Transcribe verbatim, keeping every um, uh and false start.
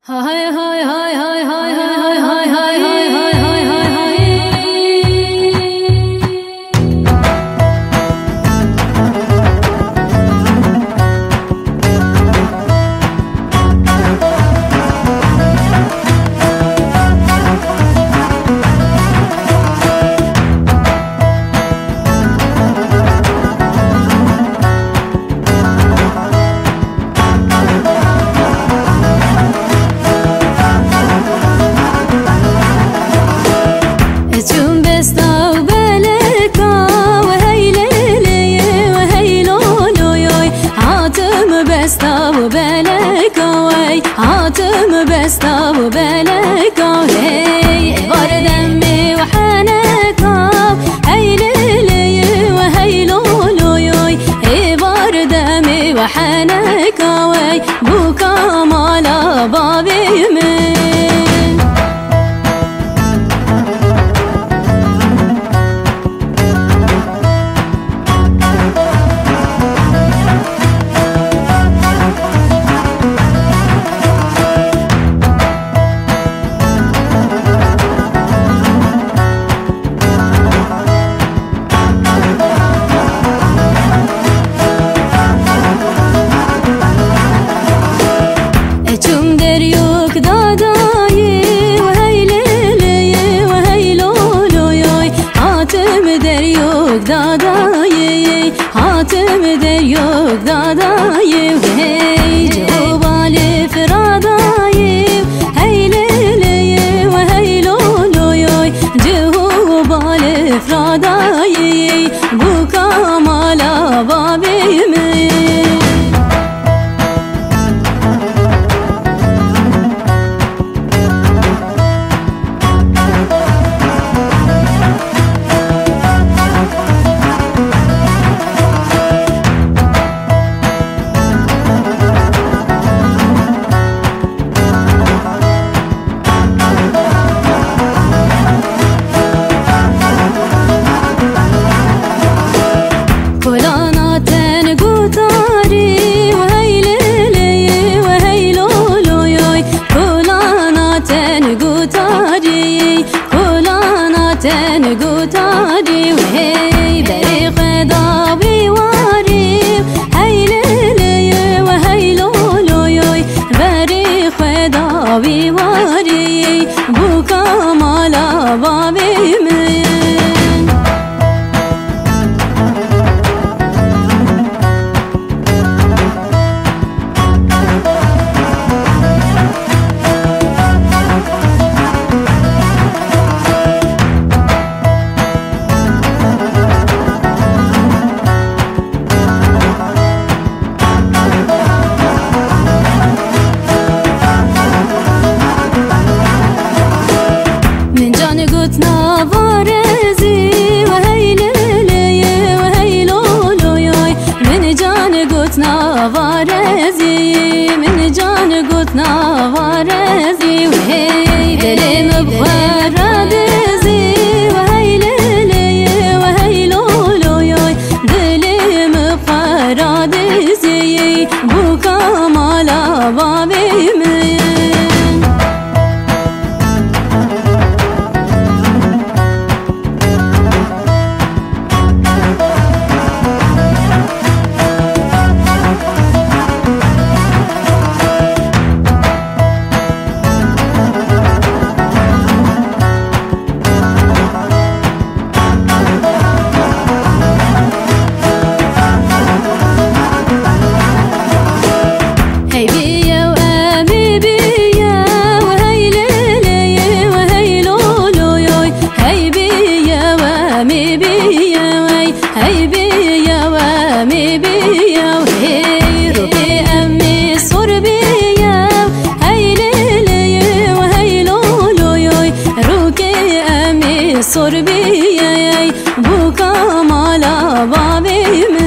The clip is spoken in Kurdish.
Hay hay hay hay hay. Çûm besta û beleka we hey lê lê ye we hey lo lo yoy. Hatim besta û beleka wey, hatim besta û beleka wey. Êvar demê we heneka, hey lê lê ye we hey lo lo yoy. Êvar demê we heneka wey, bûka mala bavê min. Çûm deryok dadayê we hey lê lê ye we hey lo lo yoy. Hatim deryok dadayê, hatim deryok dadayê we hey. Cihû balê firadayê, hey lê lê ye we hey lo lo yoy. Cihû balê firadayê, bûka mala bavê min. Kolana ten gutarî, wey lê lê, wey lo lo yoy. Kolana ten gutarî, kolana ten gutarî, wey berê xwe da wî warî. Hey lê lê, wey lo lo yoy. Berê xwe da wî warî, bûka mala bavê min. Min can got navarezî, wey lê lê, wey lo lo yoy. Min can got navarezî, min can got navarezî, wey dilê min bi xwe re dizî, wey lê lê, wey lo lo yoy. Dilê min bi xwe re dizî, bûka mala bavê min. Hey biyew, em ê biyew, hey lê lê, hey lo lo yoy. Hey biyew, em ê biyew, hey, hey biyew, em ê biyew, hey. Rûkê em ê sor biyew, hey lê lê, hey lo lo yoy. Rûkê em ê sor biyew, bûka mala bavê min.